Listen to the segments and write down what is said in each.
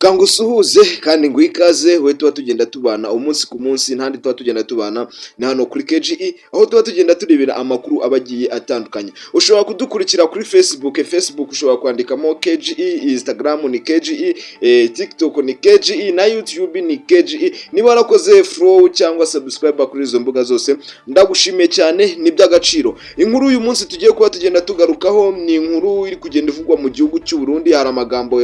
Kangusuhuze kandi ngo ikaze we tuba tugenda tubana umunsi ku munsi. Ntandi tuba tugenda tubana ni hano kuri KGE, aho tuba tugenda turebera amakuru aba agiye atandukanye. Ushobora kudukurikira kuri Facebook ushobora kwandikamo KGE, Instagram ni KGE, TikTok ni KGE na YouTube ni KGE. Niba warakoze follow cyangwa subscribe kuri izo mbuga zose, ndagushimiye cyane, ni iby'agaciro. Inkuru uyu munsi tugiye kuba tugenda tugarukaho ni inkuru iri kugenda ivugwa mu gihugu cy'u Burundi. Hari amagambo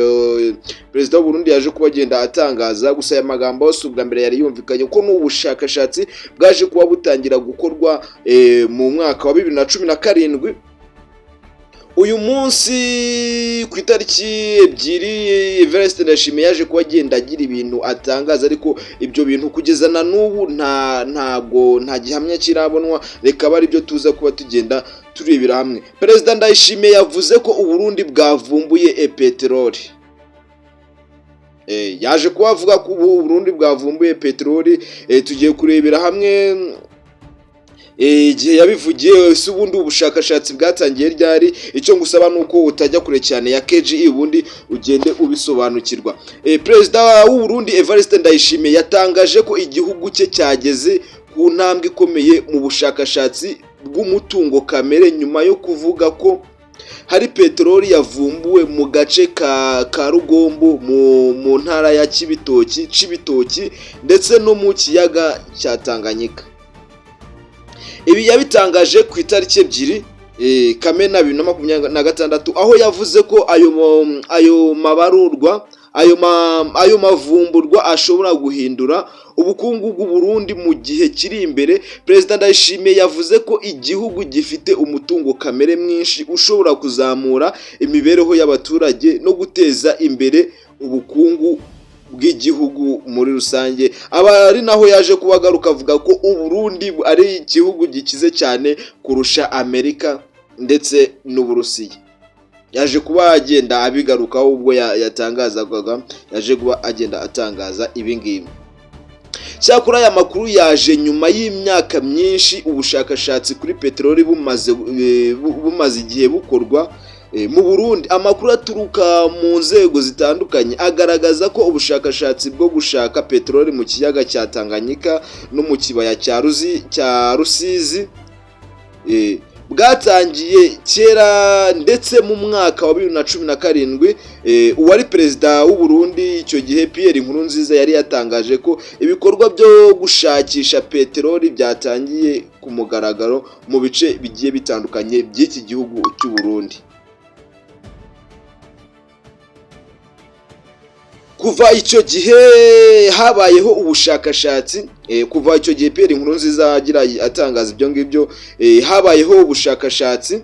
perezida w'u Burundi yaje kuba agenda atangaza. Gusa aya magambo si ubwa mbere yari yumvikanye, ko n'ubushakashatsi bwaje kuba butangira gukorwa mu mwaka wa 2017. Uyu munsi ku itariki 2, Evariste Ndayishimiye yaje kuba agenda agira ibintu atangaza, ariko ibyo bintu kugeza na n'ubu ntabwo nta gihamya kirabonwa. Reka abe aribyo tuza kuba tugenda turebera hamwe. Perezida Ndayishimiye yavuze ko Uburundi bwavumbuye peteroli. Yaje kuba avuga ko ubu Burundi bwavumbuye peteroli. Tugiye kurebera hamwe igihe yabivugiye. Ese ubundi ubushakashatsi bwatangiye ryari? Icyo ngusaba ni uko utajya kure cyane ya KGE, ubundi ugende ubisobanukirwa. Perezida w'u Burundi Evariste Ndayishimiye yatangaje ko igihugu cye cyageze ku ntambwe ikomeye mu bushakashatsi bw'umutungo kamere, nyuma yo kuvuga ko hari peteroli yavumbuwe mu gace ka Rugombo mu ntara ya Cibitoki ndetse no mu kiyaga cya Tanganyika. Ibi yabitangaje ku itariki 2 Kamena 2026, aho yavuze ko ayo mabarurwa ayo mavumburwa ashobora guhindura ubukungu bw'u Burundi mu gihe kiri imbere. Perezida Ndayishimiye yavuze ko igihugu gifite umutungo kamere mwinshi ushobora kuzamura imibereho y'abaturage no guteza imbere ubukungu bw'igihugu muri rusange. Aba ari naho yaje kuba agaruka avuga ko u Burundi ari igihugu gikize cyane kurusha Amerika ndetse n'Uburusiya. Yaje kuba agenda abigarukaho ubwo yatangazaga, yaje kuba agenda atangaza ibi ngibi. Cyakora aya makuru yaje nyuma y'imyaka myinshi ubushakashatsi kuri peteroli bumaze igihe bukorwa mu Burundi. Amakuru aturuka mu nzego zitandukanye agaragaza ko ubushakashatsi bwo gushaka peteroli mu kiyaga cya Tanganyika no mu kibaya cya Rusizi bwatangiye kera, ndetse mu mwaka wa 2017 uwari perezida w'u Burundi icyo gihe, Pierre Nkurunziza, yari yatangaje ko ibikorwa byo gushakisha peteroli byatangiye ku mugaragaro mu bice bigiye bitandukanye by'iki gihugu cy'u Burundi. Kuva icyo gihe habayeho ubushakashatsi. Kuva icyo gihe Pierre Nkurunziza agira atangaza ibyo ngibyo, habayeho ubushakashatsi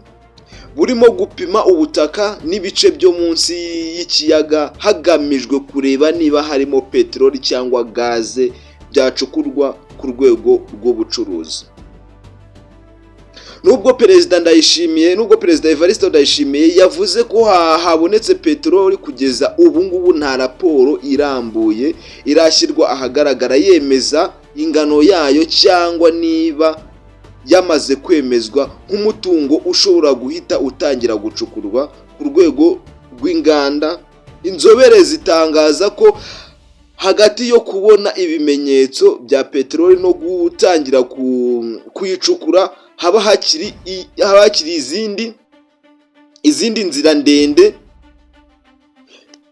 burimo gupima ubutaka n'ibice byo munsi y'ikiyaga, hagamijwe kureba niba harimo peteroli cyangwa gaze byacukurwa ku rwego rw'ubucuruzi. Nubwo Perezida Evariste Ndayishimiye yavuze ko habonetse peteroli, kugeza ubu ngubu nta raporo irambuye irashyirwa ahagaragara yemeza ingano yayo cyangwa niba yamaze kwemezwa nk'umutungo ushobora guhita utangira gucukurwa ku rwego rw'inganda. Inzobere zitangaza ko hagati yo kubona ibimenyetso bya peteroli no gutangira kuyicukura haba hakiri izindi nzira ndende.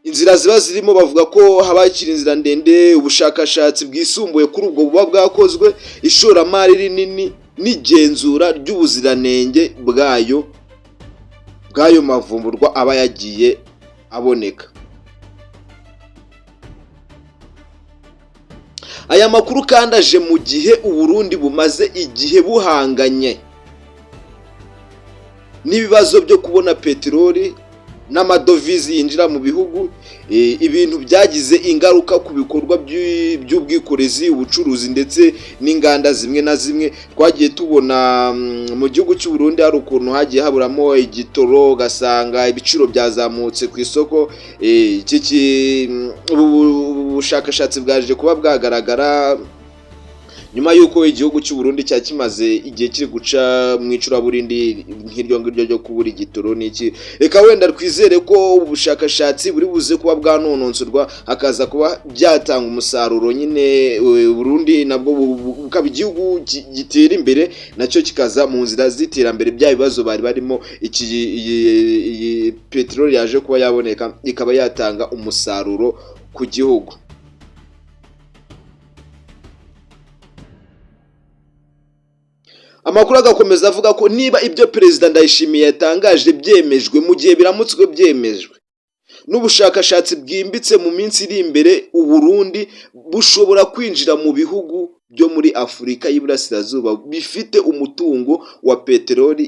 Inzira ziba zirimo, bavuga ko haba hakiri inzira ndende, ubushakashatsi bwisumbuye kuri ubwo buba bwakozwe, ishoramari rinini n'igenzura ry'ubuziranenge bw'ayo mavumburwa aba yagiye aboneka. Aya makuru kandi aje mu gihe Uburundi bumaze igihe buhanganye n'ibibazo byo kubona peteroli n'amadovize yinjira mu bihugu, ibintu byagize ingaruka ku bikorwa by'ubwikorezi, ubucuruzi ndetse n'inganda zimwe na zimwe. Twagiye tubona mu gihugu cy'u Burundi hari ukuntu hagiye haburamo igitoro, ugasanga ibiciro byazamutse ku isoko. Ubu bushakashatsi bwaje kuba bwagaragara. Nyuma y'uko igihugu cy'u Burundi cyari kimaze igihe kiri guca mu icuraburindi nk'iryo ngiryo ryo kubura igitoro n'iki, reka wenda twizere ko ubushakashatsi buri buze kuba bwanononsorwa, hakaza kuba byatanga umusaruro nyine, Burundi nabwo bukaba igihugu gitera imbere, nacyo kikaza mu nzira z'iterambere. Bya bibazo bari barimo, iyi peteroli yaje kuba yaboneka ikaba yatanga umusaruro ku gihugu. Amakuru agakomeza avuga ko niba ibyo Perezida Ndayishimiye yatangaje byemejwe, mu gihe biramutswe byemejwe n'ubushakashatsi bwimbitse mu minsi iri imbere, u Burundi bushobora kwinjira mu bihugu byo muri Afurika y'Iburasirazuba bifite umutungo wa peteroli,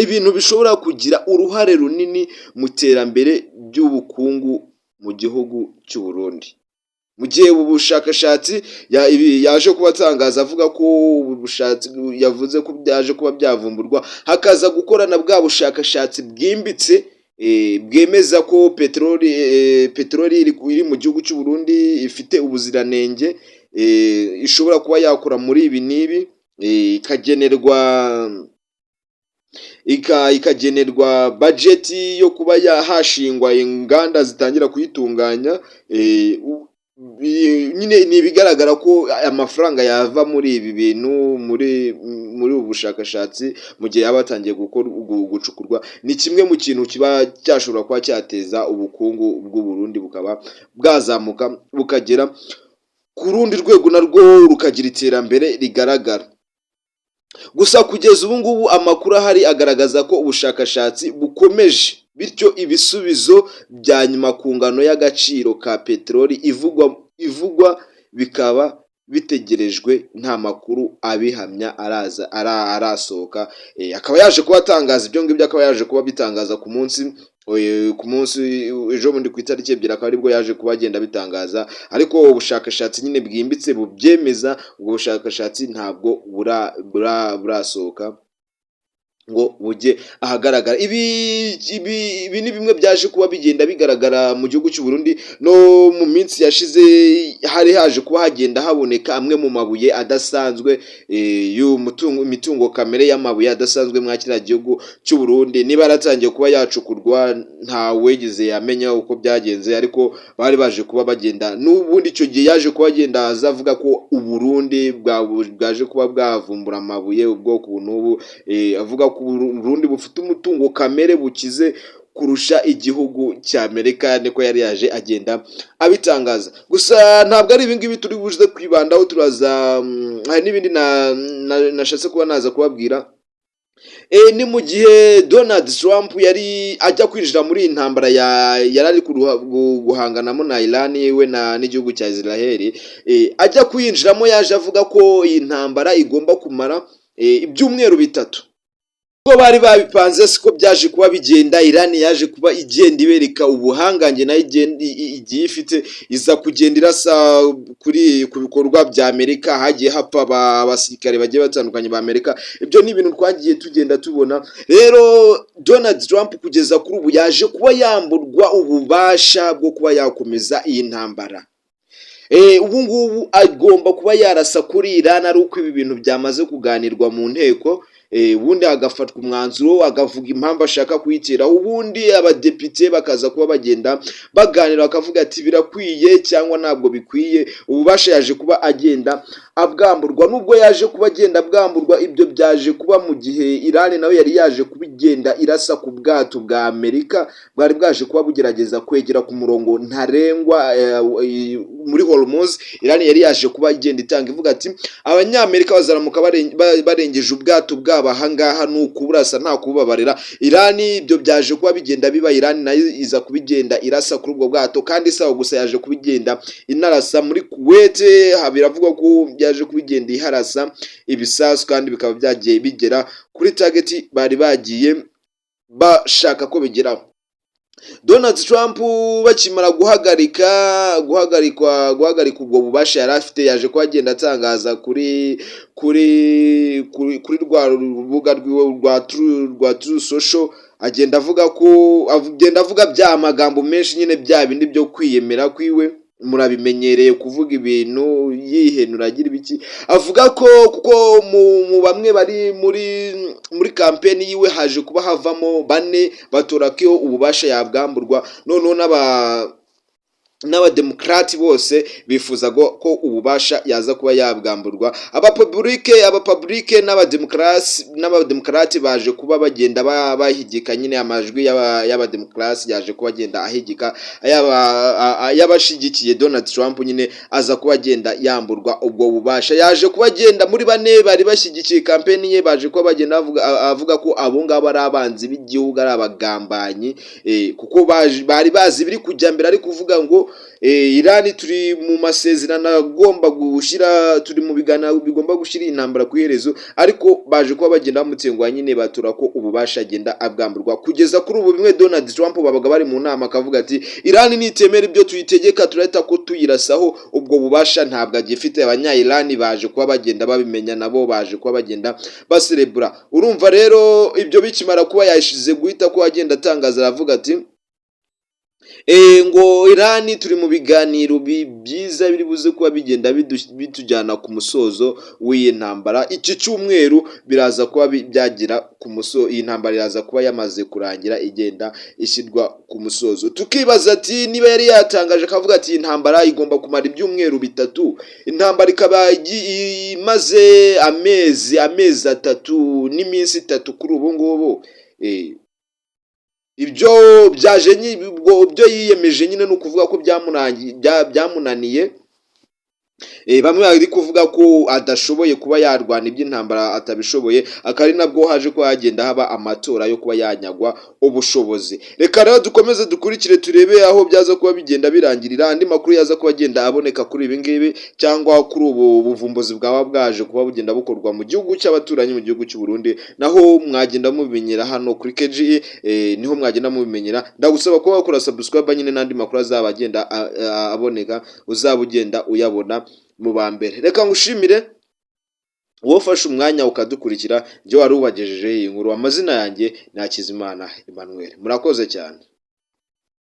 ibintu bishobora kugira uruhare runini mu iterambere ry'ubukungu mu gihugu cy'u Burundi. Mu gihe ubu bushakashatsi yaje kuba atangaza avuga ko ubu bushatsi yavuze ko byaje kuba byavumburwa, hakaza gukorana bwa bushakashatsi bwimbitse, bwemeza ko peteroli iri mu gihugu cy'u Burundi ifite ubuziranenge, ishobora kuba yakora muri ibi n'ibi, ikagenerwa bajeti yo kuba hashingwa inganda zitangira kuyitunganya. Nyine ni ibigaragara ko amafaranga yava muri ibi bintu, muri ubu bushakashatsi, mu gihe yaba yatangiye gucukurwa, ni kimwe mu kintu kiba cyashobora kuba cyateza ubukungu bw'u Burundi bukaba bwazamuka bukagera ku rundi rwego, narwo rukagira iterambere rigaragara. Gusa kugeza ubu ngubu amakuru ahari agaragaza ko ubushakashatsi bukomeje, bityo ibisubizo bya nyuma ku ngano y'agaciro ka peteroli ivugwa bikaba bitegerejwe, nta makuru abihamya araza arasohoka. Akaba yaje kuba atangaza ibyo ngibyo, akaba yaje kuba abitangaza ku munsi ejo bundi ku itariki 2, akaba aribwo yaje kuba agenda abitangaza. Ariko ubushakashatsi nyine bwimbitse bubyemeza, ubwo bushakashatsi ntabwo burasohoka ngo bujye ahagaragara. Ibi ni bimwe byaje kuba bigenda bigaragara mu gihugu cy'u Burundi. No mu minsi yashize hari haje kuba hagenda haboneka amwe mu mabuye adasanzwe, y'umutungo, imitungo kamere y'amabuye adasanzwe mwa kiriya gihugu cy'u Burundi. Niba yaratangiye kuba yacukurwa ntawigeze yamenya uko byagenze, ariko bari baje kuba bagenda n'ubundi icyo gihe yaje kuba agenda aza avuga ko u Burundi bwaje kuba bwavumbura amabuye ubwoko ubu n'ubu, avuga ko Burundi bufite umutungo kamere bukize kurusha igihugu cya Amerika, niko yari yaje agenda abitangaza. Gusa ntabwo ari ibingibi turi buze kwibandaho, turaza hari n'ibindi nashatse kuba naza kubabwira. Ni mu gihe Donald Trump yari ajya kwinjira muri iyi ntambara yari ari guhanganamo na Iran we na n'igihugu cya Israel, ajya kuyinjiramo yaje avuga ko iyi ntambara igomba kumara ibyumweru 3. Uko bari babipanze siko byaje kuba bigenda. Iran yaje kuba igenda ibereka ubuhangange nayo igiye ifite, iza kugenda irasa ku bikorwa bya Amerika, hagiye hapfa abasirikare bagiye batandukanye ba Amerika. Ibyo ni ibintu twagiye tugenda tubona. Rero Donald Trump kugeza kuri ubu yaje kuba yamburwa ububasha bwo kuba yakomeza iyi ntambara. Ubu ngubu agomba kuba yarasa kuri Iran ari uko ibi bintu byamaze kuganirwa mu nteko, ubundi hagafatwa umwanzuro, agavuga impamvu ashaka kuyitera, ubundi abadepite bakaza kuba bagenda baganira bakavuga ati birakwiye cyangwa ntabwo bikwiye. Ububasha yaje kuba agenda abwamburwa. Nubwo yaje kuba agenda abwamburwa, ibyo byaje kuba mu gihe Iran nayo yari yaje kuba igenda irasa ku bwato bwa Amerika bwari bwaje kuba bugerageza kwegera ku murongo ntarengwa muri Hormuz. Iran yari yaje kuba igenda itanga ivuga ati abanyamerika bazaramuka barengeje ubwato bwabo ahangaha ni ukuburasa nta kububabarira. Iran ibyo byaje kuba bigenda biba, Iran nayo iza kubigenda irasa kuri ubwo bwato, kandi sawa gusa yaje kubigenda inarasa muri Kuwait. Biravugwa ko byaje kubigenda iharasa ibisasu, kandi bikaba byagiye bigera kuri target bari bagiye bashaka ko bigeraho. Donald Trump bakimara guhagarika ubwo bubasha yari afite, yaje kuba agenda atangaza kuri rwa rubuga rwiwe rwa Truth Social, agenda avuga ko agenda avuga bya magambo menshi nyine, bya bindi byo kwiyemera kwiwe. Murabimenyereye kuvuga ibintu yihenura, agira ibiki, avuga ko kuko mu bamwe bari muri campaign yiwe haje kuba havamo bane batora ko ububasha yabwamburwa. Noneho n'abademokarati bose bifuza ko ububasha yaza kuba yabwamburwa. Abapublike n'abademokarati baje kuba bagenda bahigika nyine. Amajwi y'abademokarasi yaje kuba agenda ahigika ay'abashigikiye Donald Trump nyine, aza kuba agenda yamburwa ubwo bubasha. Yaje kuba agenda muri bane bari bashyigikiye campaign ye, baje kuba bagenda avuga ko abo ngabo ari abanzi b'igihugu, ari abagambanyi, kuko bari bazi ibiri kujya mbere. Ari kuvuga ngo Irani turi mu masezerano agomba gushyira, turi mu biganiro bigomba gushyira intambara ku iherezo, ariko baje kuba bagenda bamutsenguha nyine, batura ko ububasha agenda abwamburwa. Kugeza kuri ubu bimwe Donald Trump babaga bari mu nama akavuga ati: "Irani nitemera ibyo tuyitegeka, turahita ko tuyirasaho." Ubwo bubasha ntabwo agifite. Abanya-Irani baje kuba bagenda babimenya, nabo baje kuba bagenda baserebura. Urumva rero ibyo bikimara kuba, yashize guhita ko agenda atangaza, aravuga ati ngo Irani turi mu biganiro byiza biri buze kuba bigenda bitujyana ku musozo w'iyi ntambara. Iki cyumweru biraza kuba byagera ku musozo, iyi ntambara iraza kuba yamaze kurangira, igenda ishyirwa ku musozo. Tukibaza ati niba yari yatangaje akavuga ati iyi ntambara igomba kumara ibyumweru 3, intambara ikaba imaze amezi 3 n'iminsi 3 kuri ubu ngubu, ibyo byaje ubwo ibyo yiyemeje nyine ni ukuvuga ko byamunaniye. Bamwe bari kuvuga ko adashoboye kuba yarwana iby'intambara, atabishoboye, akaba ari nabwo haje kuba hagenda haba amatora yo kuba yanyagwa ubushobozi. Reka rero dukomeze dukurikire, turebe aho byaza kuba bigenda birangirira. Andi makuru yaza kuba agenda aboneka kuri ibi ngibi cyangwa kuri ubu buvumbuzi bwaba bwaje kuba bugenda bukorwa mu gihugu cy'abaturanyi, mu gihugu cy'u Burundi, naho mwagenda mubimenyera hano kuri KGE, niho mwagenda mubimenyera. Ndagusaba kuba wakora subscribe nyine, n'andi makuru azaba agenda aboneka uzaba ugenda uyabona mu ba mbere. Reka ngushimire wowe ufashe umwanya ukadukurikira. Njye wari ubagejejeho iyi nkuru, amazina yanjye ni Hakizimana Emmanuel. Murakoze cyane.